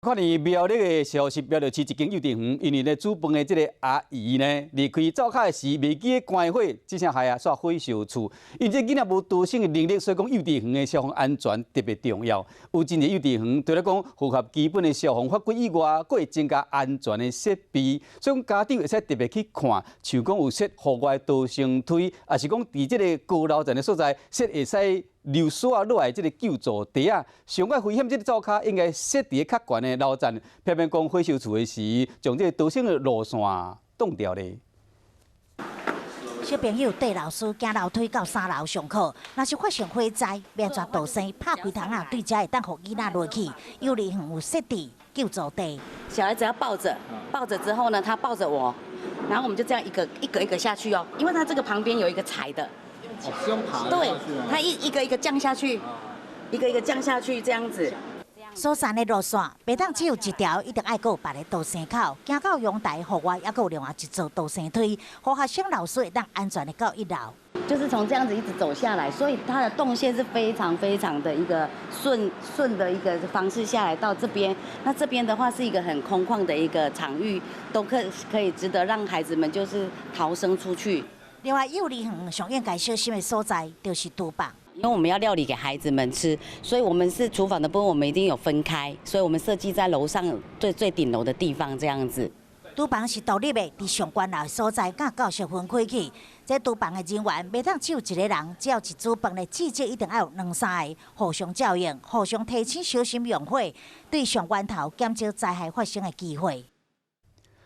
看佇苗栗的消息，苗栗市一間幼稚園，因為咧煮飯的這个阿姨呢，離開灶跤的時，袂記得關火，這聲害啊，煞火燒厝。因這囡仔無逃生的能力，所以講幼稚園的消防安全特別重要。有真濟幼稚園，除了講符合基本的消防法規以外，閣會增加安全的設備。所以講家長會使特別去看，像講有設戶外逃生梯，抑是講佇這个高樓層的所在設會使溜索仔落來這个救助袋仔，上蓋危險這个灶跤應該設佇較懸的樓層，避免講火燒厝的時，將這个逃生的路線擋掉咧。小朋友綴老師行樓梯到三樓上課，若是發生火災，欲按怎逃生，拍開窗仔對遮會當予囡仔落去。幼兒園有設置救助袋。小孩子要抱着，抱着之後呢，他抱着我，然後我們就這樣一個一個一個下去哦，因為他這個旁邊有一個踩的。對，他一個一個降下去，一個一個降下去，這樣子。疏散的路線，袂當只有一條，一定愛閣有別个逃生口。行到陽台戶外，猶閣有另外一座逃生梯，予學生老師會當安全的到一樓。就是從這樣子一直走下來，所以它的動線是非常非常的一個順順的一個方式下來到這邊。那這邊的話是一個很空曠的一個場域，都可以值得讓孩子們就是逃生出去。另外，幼兒園上應該小心的所在就是廚房。因為我們要料理給孩子們吃，所以我們是廚房的部分，我們一定有分開，所以我們設計在樓上最最頂樓的地方這樣子。廚房是獨立的，佇上懸樓的所在，佮教室分開去。這廚房的人員袂當只有一个人，只要一煮飯咧，至少一定愛有兩三个，互相照應，互相提醒小心用火，對上源頭減少災害發生的機會。